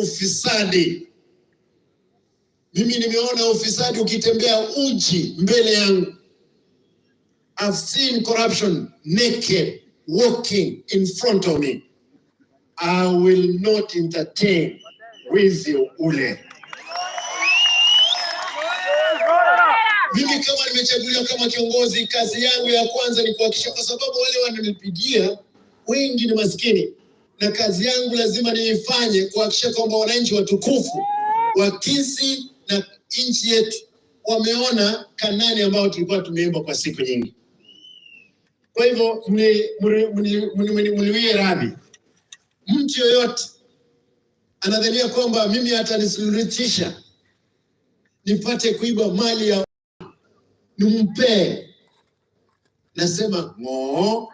Ufisadi, mimi nimeona ufisadi ukitembea uchi mbele yangu. I've seen corruption naked walking in front of me. I will not entertain wizi ule. Mimi kama nimechaguliwa kama kiongozi, kazi yangu ya kwanza ni kuhakikisha, kwa sababu wale wananipigia wengi ni maskini, na kazi yangu lazima niifanye kuhakikisha kwamba wananchi watukufu wa Kisii na nchi yetu wameona Kanani ambayo tulikuwa tumeimba kwa siku nyingi. Kwa hivyo mniwie radhi, mtu yoyote anadhania kwamba mimi atanisuluhisha nipate kuiba mali ya nimpee, nasema ng'oo.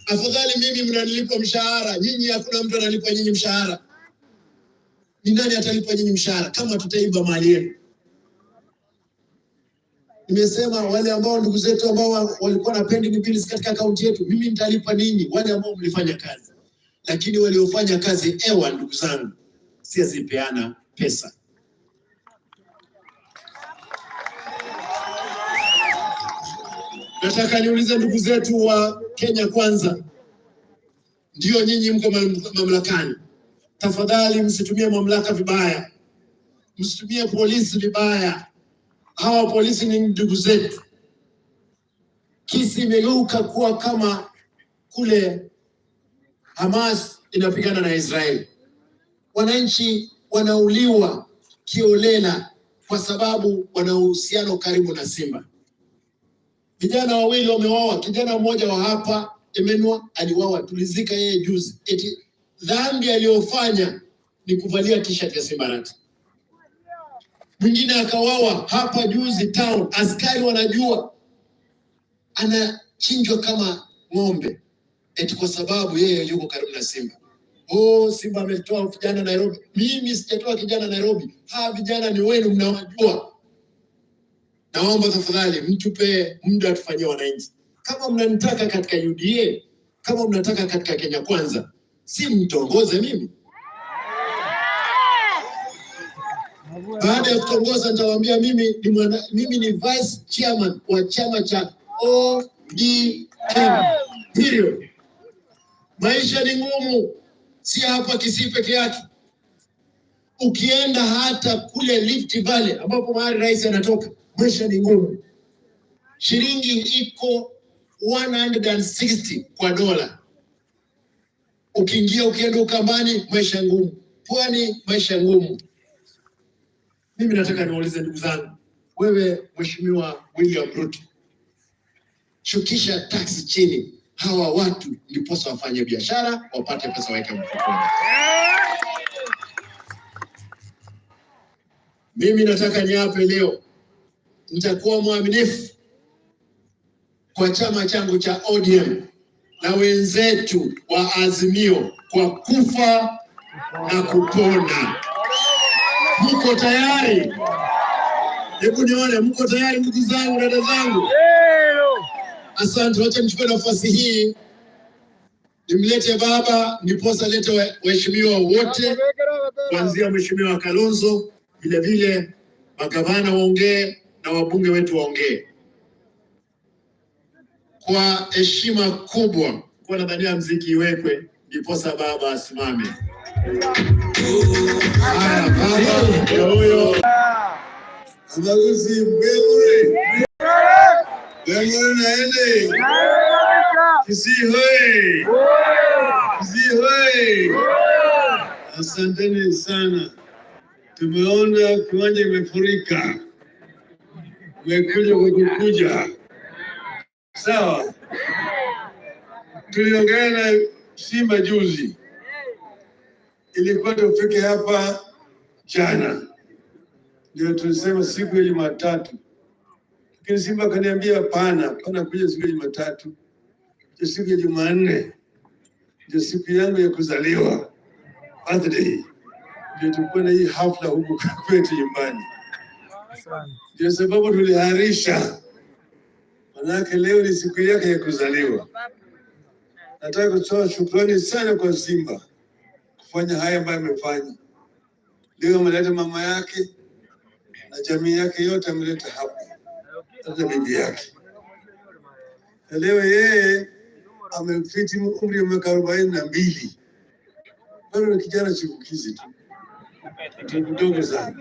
Afadhali mimi mnanilipa mshahara, nyinyi hakuna mtu analipa nyinyi mshahara. Ni nani atalipa nyinyi mshahara kama tutaiba mali yenu? Nimesema wale ambao ndugu zetu ambao walikuwa na pending bills katika akaunti yetu, mimi nitalipa ninyi wale ambao mlifanya kazi, lakini waliofanya kazi ewa, ndugu zangu, siazipeana pesa. Nataka niulize ndugu zetu wa Kenya Kwanza, ndio nyinyi mko mamlakani, tafadhali msitumie mamlaka vibaya, msitumie polisi vibaya. Hawa polisi ni ndugu zetu. Kisi imegeuka kuwa kama kule Hamas inapigana na Israeli. Wananchi wanauliwa kiolela kwa sababu wana uhusiano karibu na Simba. Vijana wawili wameuawa, kijana mmoja wa hapa Emenwa aliuawa, tulizika yeye juzi. Eti dhambi aliyofanya ni kuvalia t-shirt ya Simba Arati. Mwingine akauawa hapa juzi town, askari wanajua anachinjwa kama ng'ombe, eti kwa sababu yeye yuko karibu na Simba. Oh, Simba ametoa vijana Nairobi. Mimi sijatoa kijana Nairobi. Hawa vijana ni wenu, mnawajua. Naomba tafadhali mtupe muda tufanyie wananchi. Kama mnanitaka katika UDA, kama mnataka katika Kenya Kwanza, si mtongoze mimi. Baada ya kutongoza nitawaambia mimi ni mwana, mimi ni vice chairman wa chama cha ODM. Period. Maisha ni ngumu, si hapa Kisii peke yake. Ukienda hata kule Rift Valley ambapo mahali rais anatoka, maisha ni ngumu. Shilingi iko 160 kwa dola. Ukiingia ukienda Ukambani, maisha ngumu. Pwani, maisha ngumu. Mimi nataka niwaulize ndugu zangu, wewe Mheshimiwa William Ruto, shukisha taksi chini, hawa watu ndiposa wafanye biashara wapate pesa waweke mfukoni. Mimi nataka niape leo, nitakuwa mwaminifu kwa chama changu cha ODM na wenzetu wa Azimio kwa kufa na kupona. Mko tayari? Hebu nione, mko tayari ndugu zangu, dada zangu? Asante. Wacha nichukue nafasi hii nimlete baba, ndiposa lete waheshimiwa wote, kuanzia Mheshimiwa Kalonzo, vile vile magavana waongee na wabunge wetu waongee kwa heshima kubwa. Kwa nadhania mziki iwekwe, ndiposa baba asimame. Haya, baba ndio huyo. Abaguzi Bwemure Bwemure naende Kisii hoi! Kisii hoi! Asanteni sana, tumeona kiwanja imefurika, mmekuja kutukuja. Sawa, tuliongea na Simba juzi, ilikuwa tufike hapa jana, ndio tulisema siku ya Jumatatu, lakini Simba akaniambia hapana, hapana kuja siku ya Jumatatu, ndio siku ya Jumanne, ndio siku yangu ya kuzaliwa birthday, ndio tulikuwa na hii hafla huku kwetu nyumbani. Ndio sababu tuliharisha, manake leo ni siku yake ya kuzaliwa. Nataka kutoa shukrani sana kwa Simba kufanya haya ambayo amefanya leo. Ameleta mama yake na jamii yake yote ameleta hapa, hata bibi yake. Na leo yeye amefiti umri wa miaka 42, bado ni kijana chipukizi tu, mtu mdogo sana,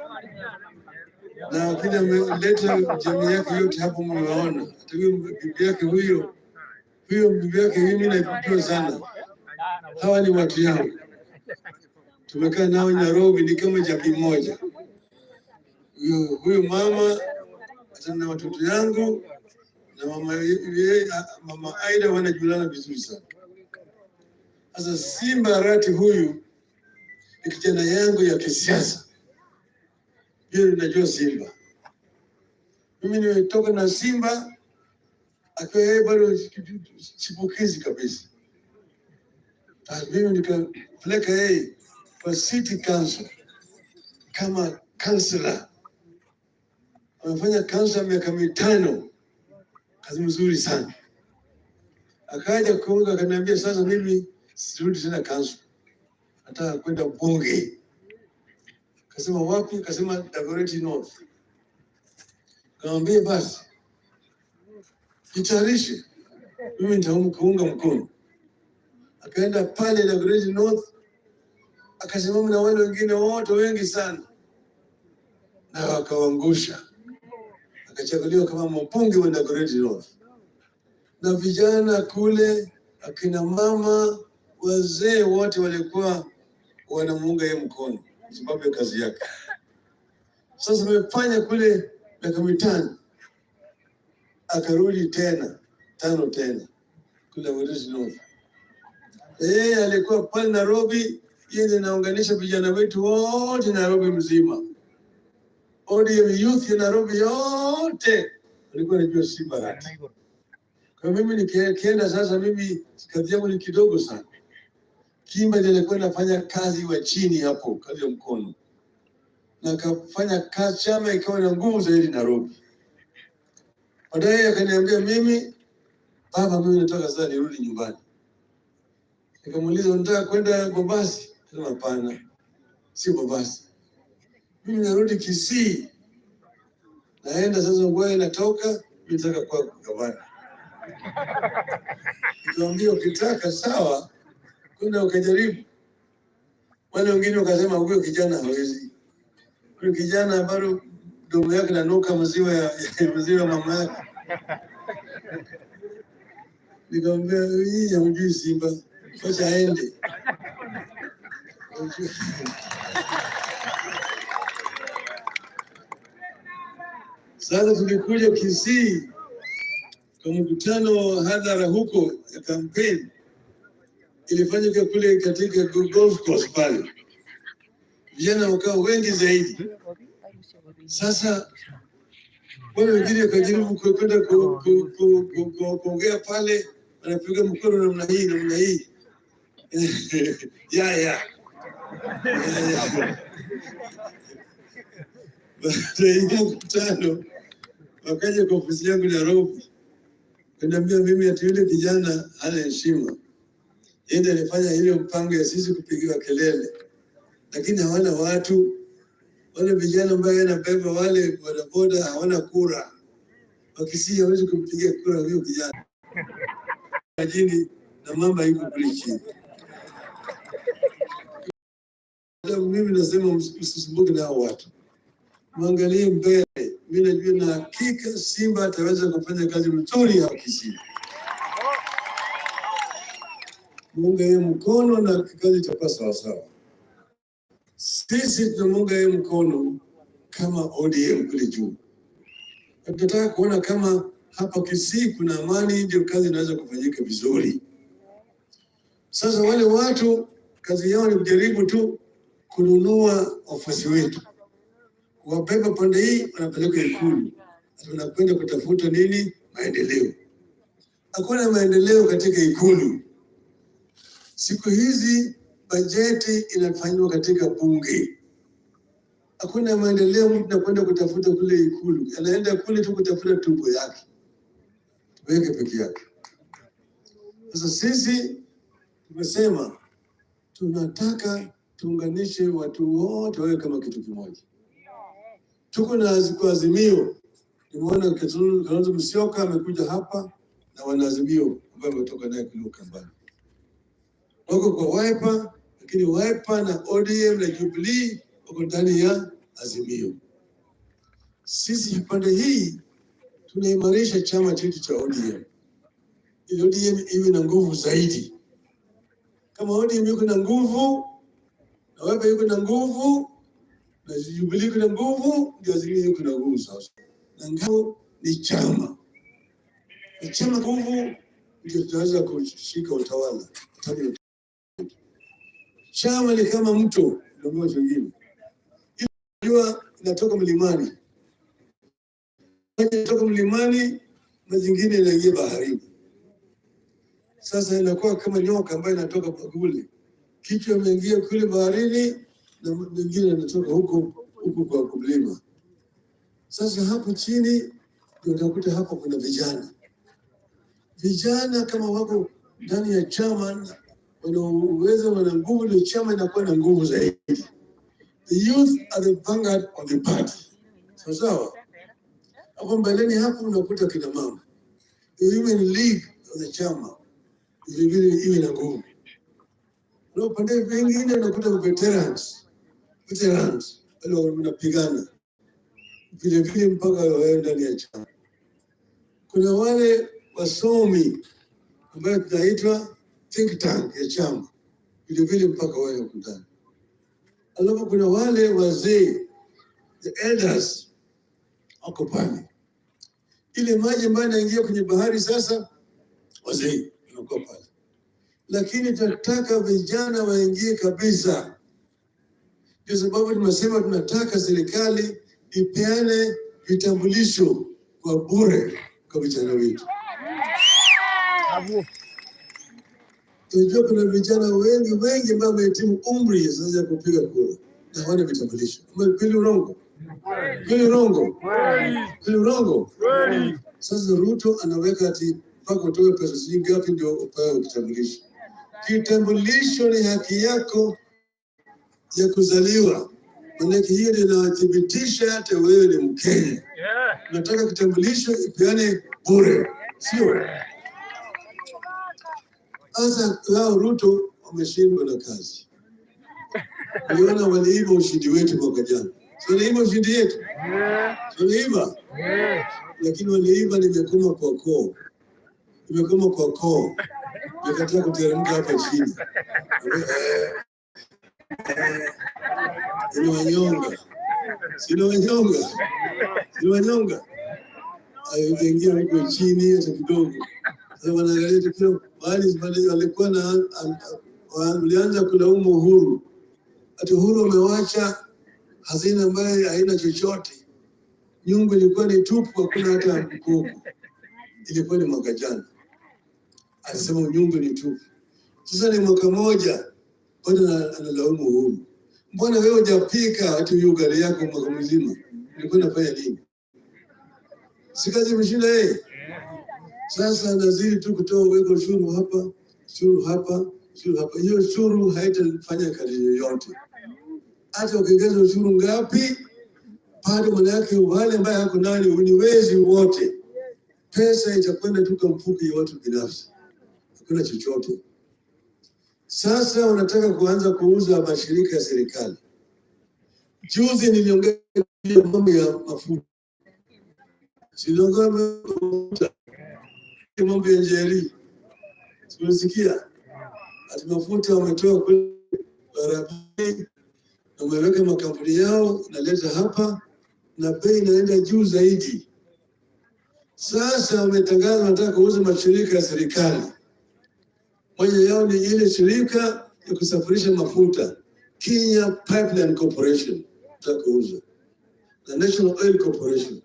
na lakini ameleta jamii yake yote hapo, mnaona hata huyo bibi yake huyo bibi yake mimi naipijua sana. Hawa ni watu yangu, tumekaa nao Nairobi ni kama jamii moja. Huyo mama hata na watoto yangu na mama, ye, mama Aida wanajuliana vizuri sana. Sasa Simba Arati huyu ni kijana yangu ya kisiasa, hiyo ninajua Simba. Mimi nimetoka na Simba akiwa yeye bado chipukizi kabisa. Mimi nikapeleka yeye kwa city council kama councillor. Amefanya councillor miaka 5, kazi mzuri sana. Akaja kuunga akaniambia, sasa mimi sirudi tena council, nataka kwenda bunge. Kasema wapi? Kasema Dagoretti North. Kamwambia basi jitayarishe, mimi nitakuunga mkono. Akaenda pale Dagoretti North akasimama na wale wengine wote wengi sana, na wakawaangusha. Akachaguliwa kama mbunge wa Dagoretti North, na vijana kule, akina mama, wazee wote walikuwa wanamuunga yeye mkono kwa sababu ya kazi yake. Sasa amefanya kule miaka 5, akarudi tena 5 tena kule Dagoretti North. Yeye alikuwa pale Nairobi, yeye ndiye anaunganisha vijana wetu wote Nairobi mzima. ODM youth ya Nairobi yote walikuwa wanajua Simba Arati. Kwa mimi nikienda sasa, mimi kazi yangu ni kidogo sana. Kimba ndiye alikuwa anafanya kazi wa chini hapo, kazi ya mkono, na akafanya kazi, chama ikawa na nguvu zaidi Nairobi. Baadaye akaniambia mimi, baba, mimi nataka sasa nirudi nyumbani. Nikamuuliza, unataka kwenda Bobasi? Akasema hapana, sio Bobasi, mimi narudi Kisii, naenda sasa Ngwale, natoka mimi nataka kuwa gavana. Nikamwambia ukitaka sawa, kwenda ukajaribu. Wale wengine wakasema huyo kijana hawezi, huyo kijana bado mdomo yake nanuka maziwa ya maziwa ya mama yake. Nikamwambia hii hamjui Simba, wacha aende. Sasa tulikuja Kisii kwa mkutano wa hadhara huko ya kampeni, ilifanyika kule katika golf course pale, vijana wakawa wengi zaidi. Sasa wale wengine wakajaribu kwenda kuongea pale, wanapiga mkono namna hii namna hii ya ya baada ya hiyo mkutano wakaja kwa ofisi yangu Nairobi, kaniambia mimi ati yule kijana hana heshima, yeye ndiye alifanya ile mpango ya sisi kupigiwa kelele, lakini hawana watu. Wale vijana ambao anabeba wale bodaboda hawana kura, Wakisii hawezi kumpigia kura huyo kijana majini na mama yuko kule chini. Mimi nasema msisumbuke na hao watu, mwangalie mbele. Mimi najua na hakika Simba ataweza kufanya kazi nzuri hapa Kisii. Muunge yeye mkono na kazi itakuwa sawa sawa. Sisi tunamuunga yeye mkono kama ODM kule juu. Tunataka kuona kama hapa Kisii kuna amani, ndio kazi inaweza kufanyika vizuri. Sasa wale watu kazi yao ni kujaribu tu kununua wafuasi wetu, kuwabeba pande hii, wanapeleka Ikulu, wanakwenda kutafuta nini? Maendeleo. Hakuna maendeleo katika Ikulu. Siku hizi bajeti inafanywa katika bunge. Hakuna maendeleo, mtu anakwenda kutafuta kule Ikulu, anaenda kule tu kutafuta tumbo yake weke peke yake. Sasa sisi Tumesema tunataka tuunganishe watu wote wawe kama kitu kimoja. Tuko na kwa Azimio, nimeona Kalonzo Musyoka amekuja hapa na wanaazimio ambao wametoka naye kule Ukambani, wako kwa Wiper, lakini Wiper na ODM na Jubilee wako ndani ya Azimio. Sisi pande hii tunaimarisha chama chetu cha ODM ili ODM iwe na nguvu zaidi. Kama ODM yuko na nguvu na Wiper yuko na nguvu na Jubilee yuko na nguvu, ndio Azimio yuko na nguvu sasa. Na nguvu ni chama, na chama nguvu ndio tutaweza kushika utawala. Chama ni kama mto, ndio wengine jua inatoka mlimani, inatoka mlimani na zingine inaingia baharini. Sasa inakuwa kama nyoka ambayo inatoka kule, kichwa imeingia kule baharini na nyingine inatoka huko huko kwa mlima. Sasa hapo chini ndio utakuta hapo kuna vijana. Vijana kama wako ndani ya chama wana uwezo, wana nguvu, ndio chama inakuwa na nguvu zaidi. The youth are the vanguard of the party. Sawa sawa. Hapo mbeleni hapo unakuta kina mama. The women league of the chama vilevile iwe na nguvu. Na upande mwingine unakuta veterans, veterans wale wanapigana vile vile mpaka wawe ndani ya chama. Kuna wale wasomi ambayo tunaitwa think tank ya chama vile vile mpaka wawe huko ndani. Alafu kuna wale wazee, the elders wako pale. Ile maji ambayo inaingia kwenye bahari sasa, wazee wanakuwa pale, lakini tunataka vijana waingie kabisa. Ndio sababu tunasema tunataka serikali ipeane vitambulisho kwa bure kwa vijana wetu. Tunajua kuna vijana wengi wengi ambao wamehitimu umri sasa ya kupiga kura na hawana vitambulisho. Ama kweli urongo? Kweli urongo? Kweli urongo? Sasa Ruto anaweka ati mpaka utoe pesa sijui ngapi ndio upewe kitambulisho. Kitambulisho ni haki yako ya kuzaliwa, maanake hiyo ndio inathibitisha hata wewe ni Mkenya. Nataka kitambulisho ipeane bure, sio? Sasa lao Ruto wameshindwa na kazi. Uliona waliiba ushindi wetu mwaka jana, si waliiba ushindi yetu? Si waliiba? Lakini waliiba nimekoma kwa koo, nimekoma kwa koo, nikataa kuteremka hapa chini. Inawanyonga, sinawanyonga, sinawanyonga, aingia huko chini hata kidogo. Sasa wanaangalia tu kila mahali walikuwa na walianza kulaumu Uhuru, ati Uhuru amewacha hazina ambayo haina chochote, nyungu ilikuwa ni tupu, hakuna hata mkoko. Ilikuwa ni mwaka jana, alisema nyungu ni tupu. Sasa ni mwaka moja bado analaumu Uhuru. Mbona wewe hujapika hata hiyo ugali yako mwaka mzima? Ulikuwa unafanya nini? Si kazi imeshinda yeye? Sasa anazidi tu kutoa weka ushuru hapa, ushuru hapa, ushuru hapa. Hiyo ushuru haitafanya kazi yoyote. Hata ukiongeza ushuru ngapi, bado maana yake wale ambaye hako nani ni wezi wote. Pesa itakwenda tu kwa mfuko ya watu binafsi, hakuna chochote. Sasa wanataka kuanza kuuza mashirika ya serikali. Juzi niliongea mambo ya mafuta, siliongea mambo ya Njeri, simesikia ati mafuta wametoa kule Arabuni na wameweka makampuni yao inaleta hapa na bei inaenda juu zaidi. Sasa wametangaza wanataka kuuza mashirika ya serikali. Moja yao ni ile shirika ya kusafirisha mafuta Kenya Pipeline Corporation, nataka kuuza na National Oil Corporation.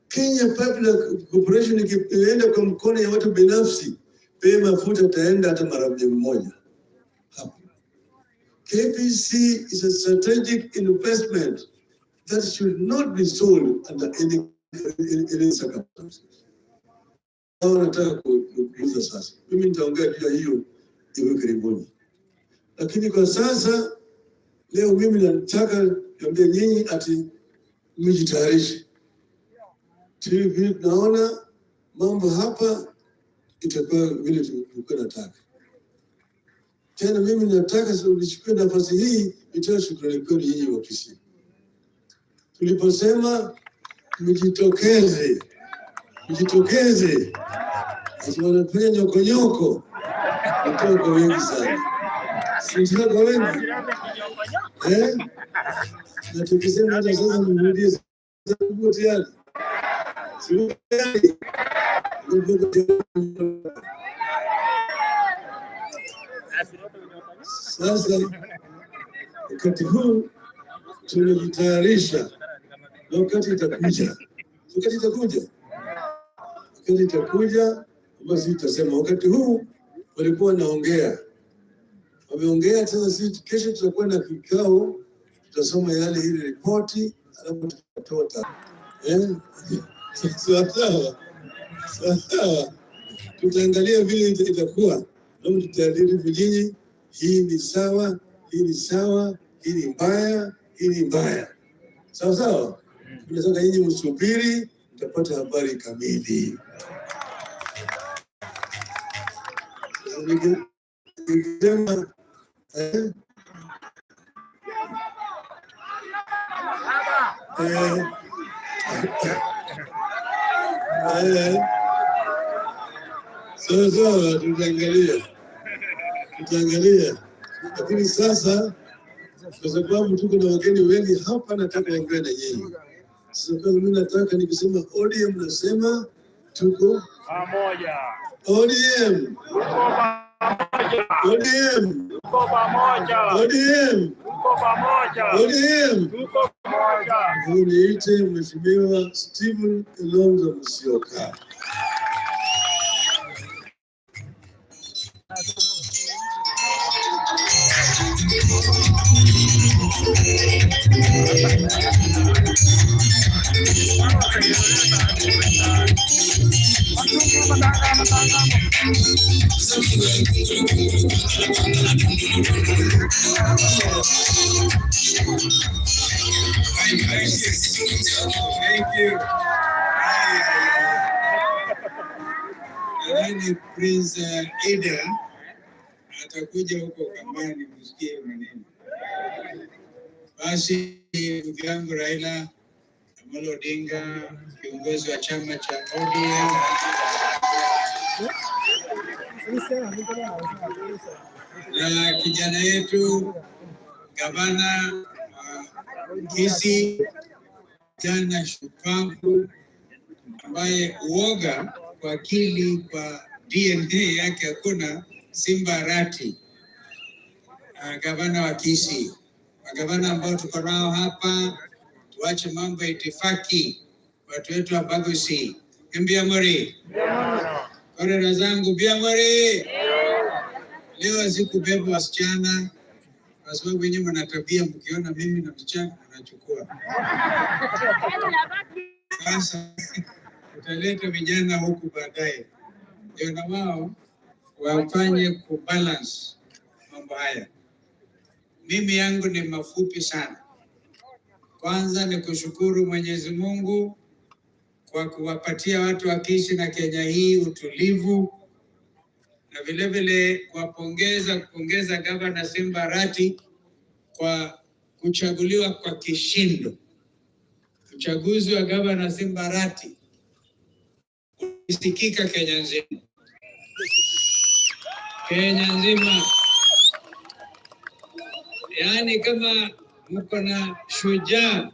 Kenya Pipeline Corporation ikienda kwa mkono ya watu binafsi, bei mafuta itaenda hata mara 100 hapo. KPC is a strategic investment that should not be sold under any circumstances. Hao wanataka kuuza sasa. Mimi nitaongea juu ya hiyo hivi karibuni. Lakini kwa sasa leo mimi nataka niambie nyinyi ati mjitayarishe. Vile tunaona mambo hapa itakuwa vile tulikuwa nataka. Tena mimi nataka nichukue nafasi hii nitoe shukrani kwenu nyinyi wa Kisii. Tuliposema mjitokeze, mjitokeze, ati wanafanya nyokonyoko, mtoka kwa wengi sana, si mtoka kwa wengi eh? Na tukisema hata sasa mrudie sasa, mko tayari? Si mko tayari? Mko tayari? Sasa wakati huu tunajitayarisha, na wakati itakuja, wakati itakuja, wakati itakuja, basi tutasema wakati huu walikuwa wanaongea, wameongea. Sasa sisi kesho tutakuwa na kikao, tutasoma yale ile ripoti, alafu tutatoa taarifa. Sawa sawa sawa, tutaangalia vile itakuwa, alafu tutaarifu nyinyi, hii ni sawa, hii ni sawa, hii ni mbaya, hii ni mbaya. Sawa sawa. Tunataka nyinyi msubiri, mtapata habari kamili. Sasa nikisema sawa sawa, tutaangalia, tutaangalia. Lakini sasa kwa sababu tuko na wageni wengi hapa, nataka niongee na nyinyi. Sasa kwanza mimi nataka nikisema ODM nasema tuko pamoja. ODM. Tuko pamoja. ODM. Tuko pamoja. ODM. Tuko pamoja. ODM. Tuko pamoja. Huyu niite Mheshimiwa Stephen Kalonzo Musyoka. Thank you. Nadhani Prince Ida atakuja huko Kambani msikie maneno. Basi ndugu yangu Raila Amolo Odinga, kiongozi wa chama cha ODM, na kijana yetu gavana wa Kisii, kijana shupavu ambaye uoga kwa akili kwa DNA yake hakuna, Simba Arati, gavana wa Kisii. Magavana ambao tuko nao hapa, tuache mambo ya itifaki, watu wetu wa Bagusi. Mbiamori, korera zangu Mbiamori. Leo sikubeba wasichana kwa sababu wenyewe mna tabia, mkiona mimi na msichana mnachukua. Sasa tutaleta vijana huku baadaye, ndio na wao wafanye kubalance mambo haya. Mimi yangu ni mafupi sana. Kwanza ni kushukuru Mwenyezi Mungu kwa kuwapatia watu wa Kisii na Kenya hii utulivu, na vile vile kupongeza Gavana Simba Arati kwa kuchaguliwa kwa kishindo. Uchaguzi wa Gavana Simba Arati ulisikika Kenya nzima. Kenya nzima. Yaani kama mko na shujaa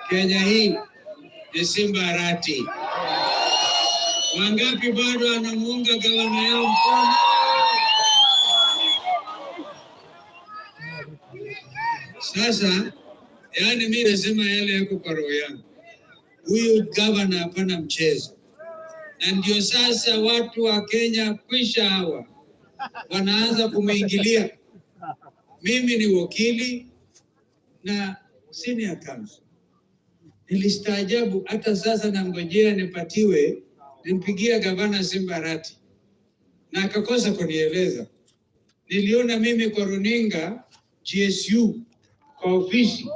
Kenya hii ni Simba Arati. Wangapi bado wanamuunga gavana yao mkono? Sasa mimi nasema yale yako kwa roho yangu. Huyu gavana hapana mchezo. Na ndio sasa watu wa Kenya kwisha hawa wanaanza kumuingilia. Mimi ni wakili na senior counsel. Nilistaajabu hata sasa nangojea nipatiwe, nimpigia gavana Simba Arati na akakosa kunieleza. Niliona mimi kwa runinga GSU kwa ofisi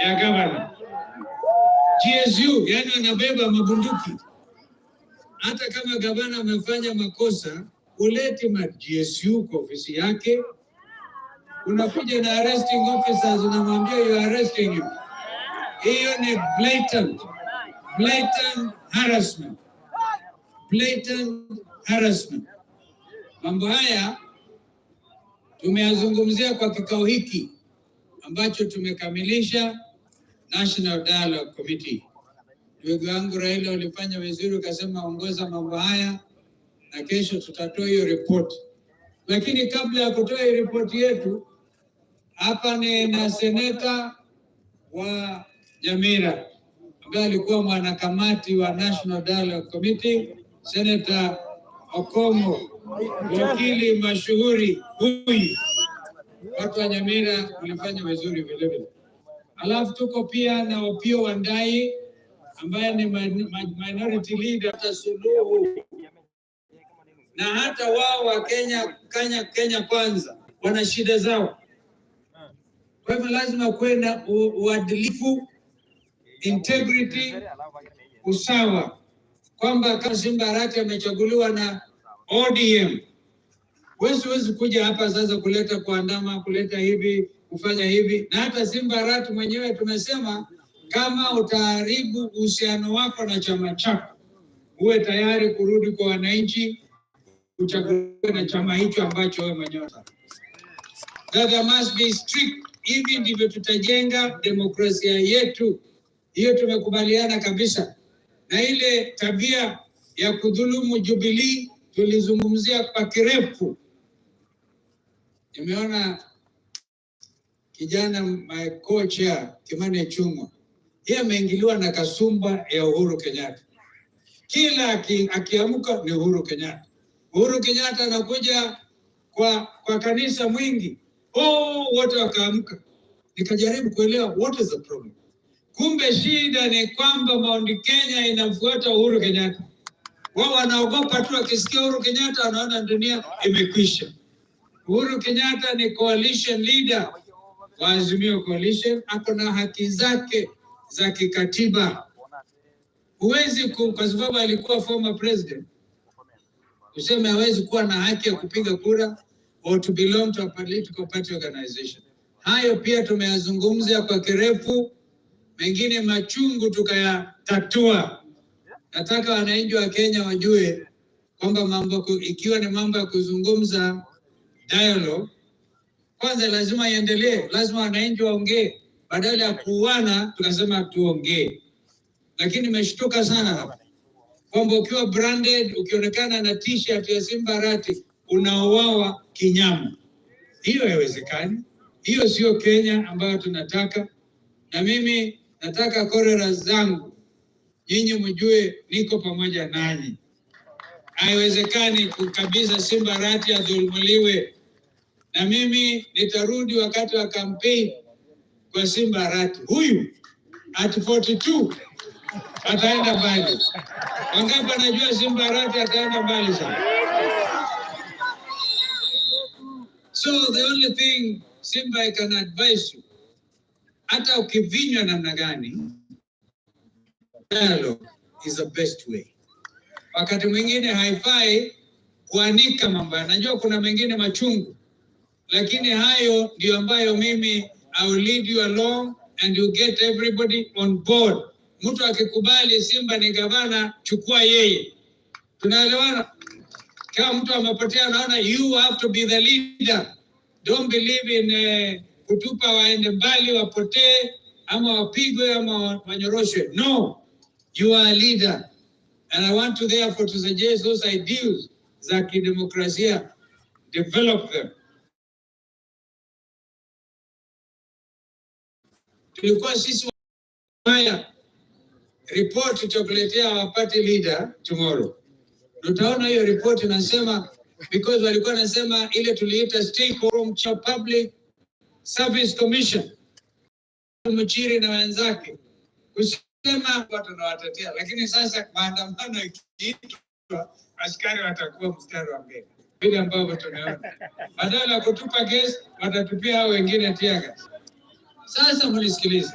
ya gavana. GSU yani wanabeba mabunduki. Hata kama gavana amefanya makosa, uleti ma GSU kwa ofisi yake, unakuja na arresting officers, unamwambia you are arresting you. Hiyo ni blatant, blatant harassment, blatant harassment. Mambo haya tumeyazungumzia kwa kikao hiki ambacho tumekamilisha National Dialogue Committee. Ndugu yangu Raila, ulifanya vizuri ukasema ongoza mambo haya, na kesho tutatoa hiyo ripoti. Lakini kabla ya kutoa hiyo ripoti yetu, hapa ni na seneta wa Nyamira ambaye alikuwa mwanakamati wa National Dialogue Committee, Senator Okomo, wakili mashuhuri huyu. Watu wa Nyamira mlifanya vizuri vile vile. Alafu tuko pia na Opiyo Wandayi ambaye ni minority leader Suluhu, na hata wao wa Kenya Kwanza wana shida zao. Kwa hivyo lazima kuwe na uadilifu, integrity, usawa, kwamba kama Simba Arati amechaguliwa na ODM, wewe huwezi kuja hapa sasa kuleta kuandama, kuleta hivi, kufanya hivi. Na hata Simba Arati mwenyewe tumesema kama utaharibu uhusiano wako na chama chako, uwe tayari kurudi kwa wananchi, uchaguliwe na chama hicho ambacho wewe mwenyewe unataka. That there must be strict. Hivi ndivyo tutajenga demokrasia yetu. Hiyo tumekubaliana kabisa. Na ile tabia ya kudhulumu Jubilee tulizungumzia kwa kirefu. Nimeona kijana my co-chair Kimani Ichung'wah, yeye ameingiliwa na kasumba ya Uhuru Kenyatta. Kila akiamka ni Uhuru Kenyatta. Uhuru Kenyatta anakuja kwa kanisa mwingi, oh, wote wakaamka. Nikajaribu kuelewa what is the problem. Kumbe shida ni kwamba Mount Kenya inamfuata Uhuru Kenyatta. Wao wanaogopa tu, wakisikia Uhuru Kenyatta wanaona dunia imekwisha. Uhuru Kenyatta ni coalition leader wa Azimio Coalition, ako na haki zake za kikatiba. Huwezi kwa sababu alikuwa former president useme hawezi kuwa na haki ya kupiga kura or to belong to a political party organization. Hayo pia tumeyazungumza kwa kirefu, mengine machungu tukayatatua. Nataka wananchi wa Kenya wajue kwamba mambo ikiwa ni mambo ya kuzungumza dialogue, kwanza lazima iendelee, lazima wananchi waongee, badala ya kuuana tukasema tuongee. Lakini nimeshtuka sana hapa kwamba ukiwa branded, ukionekana na t-shirt ya Simba Arati unauawa kinyama. Hiyo haiwezekani. Hiyo sio Kenya ambayo tunataka, na mimi nataka korera zangu nyinyi mjue niko pamoja nanyi. Haiwezekani kabisa Simba Arati adhulumuliwe, na mimi nitarudi wakati wa campaign kwa Simba Arati. Huyu at 42 ataenda mbali. Wangapi anajua Simba Arati ataenda mbali sana? So the only thing Simba I can advise you, hata ukivinywa namna gani, dialogue is the best way. Wakati mwingine haifai kuanika mambo, najua kuna mengine machungu, lakini hayo ndio ambayo mimi I will lead you along and you get everybody on board. Mtu akikubali Simba ni gavana, chukua yeye. Tunaelewana? Kama mtu amepotea, naona you have to be the leader. Don't believe in kutupa waende mbali wapotee ama wapigwe ama wanyoroshwe. No, you are a leader and I want to therefore to suggest those ideals za kidemokrasia, develop them. Tulikuwa sisi haya report tutakuletea our party leader tomorrow. Tutaona hiyo report inasema, because walikuwa nasema ile tuliita stakeholder Public Service Commission, Muchiri na wenzake kusema watu tunawatetea, lakini sasa maandamano ikiitwa, askari watakuwa mstari wa mbele. vile ambavyo tumeona, badala ya kutupa gesi watatupia hao wengine tear gas. Sasa mnisikilize,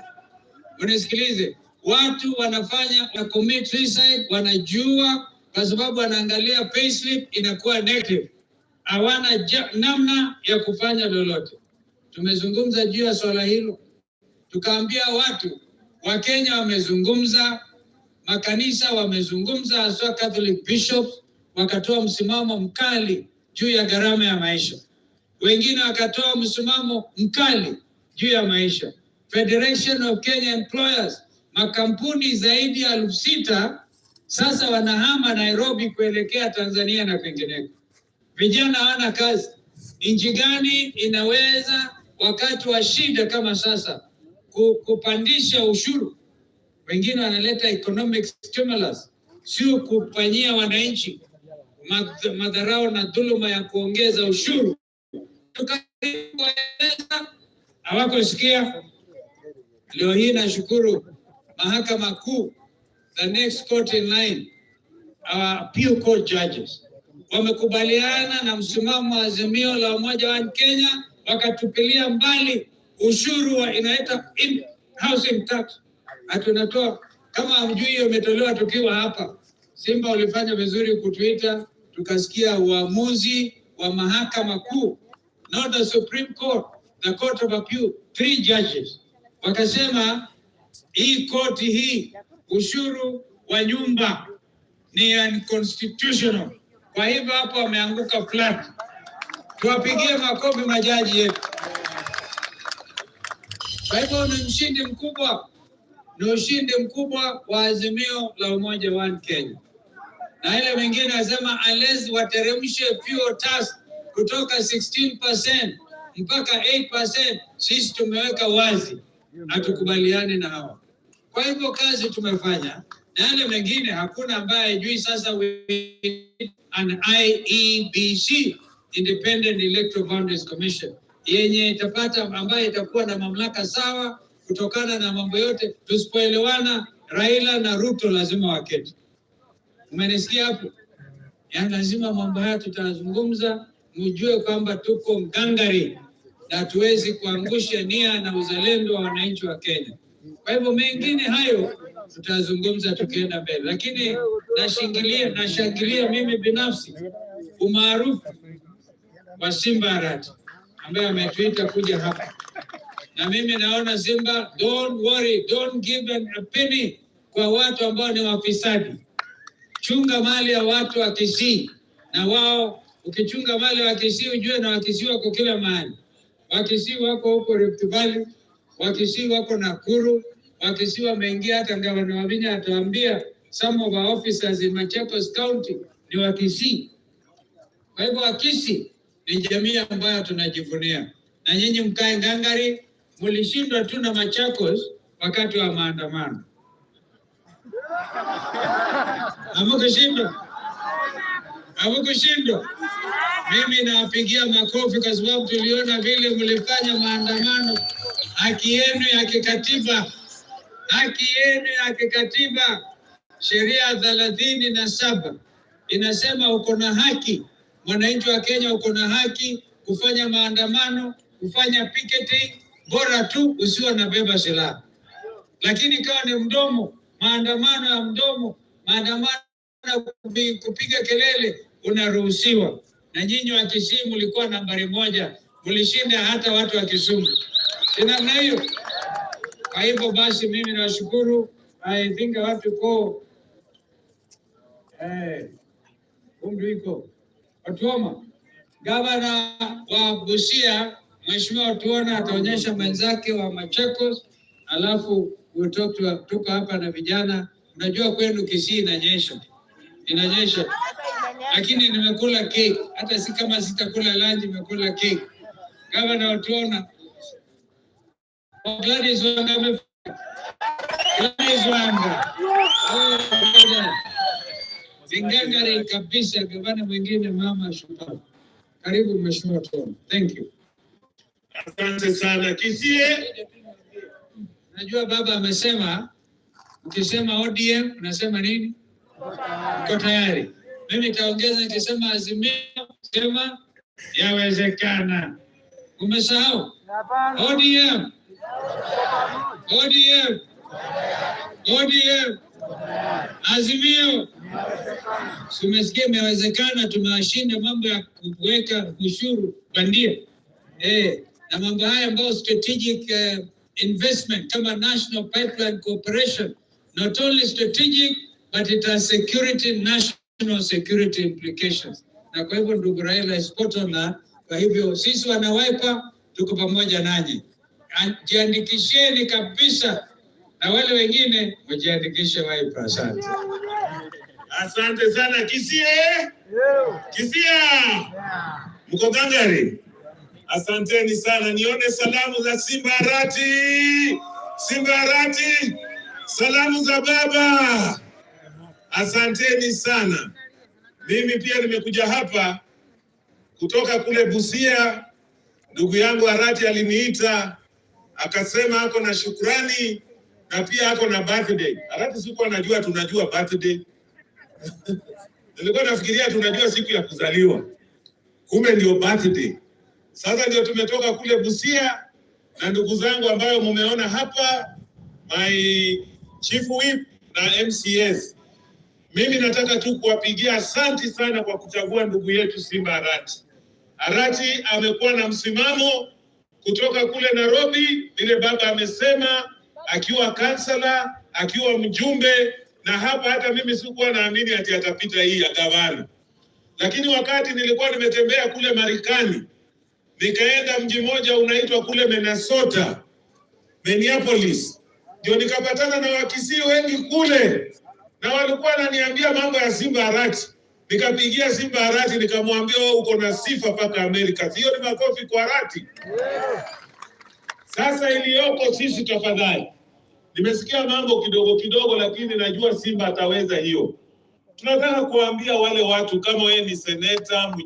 mnisikilize. Watu wanafanya na commit suicide, wanajua kwa sababu wanaangalia payslip inakuwa negative, hawana namna ya kufanya lolote. Tumezungumza juu ya swala hilo, tukaambia watu Wakenya wamezungumza, makanisa wamezungumza, haswa Catholic bishops wakatoa msimamo mkali juu ya gharama ya maisha, wengine wakatoa msimamo mkali juu ya maisha. Federation of Kenya Employers, makampuni zaidi ya 6,000 sasa wanahama Nairobi kuelekea Tanzania na kwingineko. Vijana hawana kazi. Nchi gani inaweza wakati wa shida kama sasa kupandisha ushuru? Wengine wanaleta economic stimulus, sio kufanyia wananchi madharau na dhuluma ya kuongeza ushuru. Tukaeleza, hawakusikia. Leo hii nashukuru Mahakama Kuu, the next court in line, our appeal court judges wamekubaliana na msimamo wa Azimio la Umoja wa Kenya, wakatupilia mbali ushuru wa inaita in housing tax. Hatunatoa kama hamjui, hiyo imetolewa tukiwa hapa. Simba ulifanya vizuri kutuita, tukasikia uamuzi wa Mahakama Kuu, not the Supreme Court, the Court of Appeal, three judges wakasema hii koti hii ushuru wa nyumba ni unconstitutional. Kwa hivyo hapo wameanguka flat. Tuwapigie makofi majaji yetu. Kwa hivyo ni ushindi mkubwa, ni ushindi mkubwa wa Azimio la Umoja wa Kenya. Na ile wengine wasema unless wateremshe fuel tax kutoka 16% mpaka 8%, sisi tumeweka wazi hatukubaliani na hawa. Kwa hivyo kazi tumefanya, na yale mengine hakuna ambaye hajui. Sasa we need an IEBC, Independent Electoral Boundaries Commission, yenye itapata ambayo itakuwa na mamlaka sawa kutokana na mambo yote. Tusipoelewana, Raila na Ruto lazima waketi. Umenisikia hapo? Yaani lazima mambo haya tutazungumza, mjue kwamba tuko ngangari na hatuwezi kuangusha nia na uzalendo wa wananchi wa Kenya. Kwa hivyo mengine hayo tutazungumza tukienda mbele, lakini nashangilia mimi binafsi umaarufu wa Simba Arati ambaye ametuita kuja hapa, na mimi naona Simba, don't worry, don't give a penny kwa watu ambao ni wafisadi. Chunga mali ya watu wa Kisii, na wao ukichunga mali ya Wakisii ujue na Wakisii wako kila mahali. Wakisii wako huko Rift Valley, Wakisii wako Nakuru, Wakisii wameingia hata gavana Wavinya ataambia some of our officers in Machakos County ni Wakisii. Kwa hivyo Wakisii ni jamii ambayo tunajivunia, na nyinyi mkae ngangari. Mlishindwa tu na Machakos wakati wa maandamano. Hamukushindwa? Hamukushindwa? Mimi nawapigia makofi kwa sababu tuliona vile mlifanya maandamano. Haki yenu ya kikatiba, haki yenu ya kikatiba, sheria 37 inasema uko na haki, mwananchi wa Kenya uko na haki kufanya maandamano, kufanya picketing, bora tu usiwe unabeba silaha. Lakini kama ni mdomo, maandamano ya mdomo, maandamano ya kupiga kelele, unaruhusiwa. Na nyinyi wa Kisii mlikuwa nambari moja, mlishinda hata watu wa Kisumu, si namna hiyo? Kwa hivyo basi mimi nawashukuru. I think I have to go. Umri iko Otuoma, gavana wa Busia, Mheshimiwa Otuoma ataonyesha mwenzake wa Machakos, alafu we'll talk to, tuko hapa na vijana. Unajua kwenu Kisii inanyesha, inanyesha, lakini nimekula cake, hata si kama sitakula lunch, nimekula cake. Gavana Otuoma, Gladys Wanga, Gladys Wanga. Oh, dada. Zingangari kabisa, gavana mwingine mama shupavu. Karibu Mheshimiwa Otuoma. Thank you. Asante sana Kisii. Najua baba amesema ukisema ODM unasema nini? Uko tayari? Mimi nitaongeza nikisema Azimio Sema yawezekana. Umesahau? ODM, ODM, ODM, Azimio. Tumesikia imewezekana, tumewashinda mambo ya kuweka ushuru bandia na mambo haya ambayo strategic investment kama National Pipeline Corporation, not only strategic but it has security, national security implications. Na kwa hivyo ndugu Raila is spot on na kwa hivyo sisi wana Wiper tuko pamoja nanyi, jiandikisheni kabisa, na wale wengine wajiandikishe Wiper. Asante. Asante sana Kisii, Kisia, mko gangari? Asanteni sana, nione salamu za Simba Arati, Simba Arati, salamu za baba. Asanteni sana. Mimi pia nimekuja hapa kutoka kule Busia. Ndugu yangu Arati aliniita akasema ako na shukrani na pia ako na birthday. Arati, sikuwa najua tunajua birthday. Nilikuwa nafikiria tunajua siku ya kuzaliwa, kumbe ndio birthday. Sasa ndio tumetoka kule Busia na ndugu zangu ambayo mumeona hapa, my chief whip na MCS. Mimi nataka tu kuwapigia asanti sana kwa kuchagua ndugu yetu Simba Arati. Arati amekuwa na msimamo kutoka kule Nairobi, vile baba amesema, akiwa kansala, akiwa mjumbe, na hapa hata mimi sikuwa naamini ati atapita hii ya gavana, lakini wakati nilikuwa nimetembea kule Marekani, nikaenda mji mmoja unaitwa kule Minnesota, Minneapolis, ndio nikapatana na Wakisii wengi kule, na walikuwa wananiambia mambo ya Simba Arati. Nikapigia Simba Arati nikamwambia, wewe uko na sifa mpaka Amerika. Sio ni makofi kwa Arati? Sasa iliyoko sisi, tafadhali, nimesikia mambo kidogo kidogo, lakini najua Simba ataweza hiyo. Tunataka kuambia wale watu kama wewe ni seneta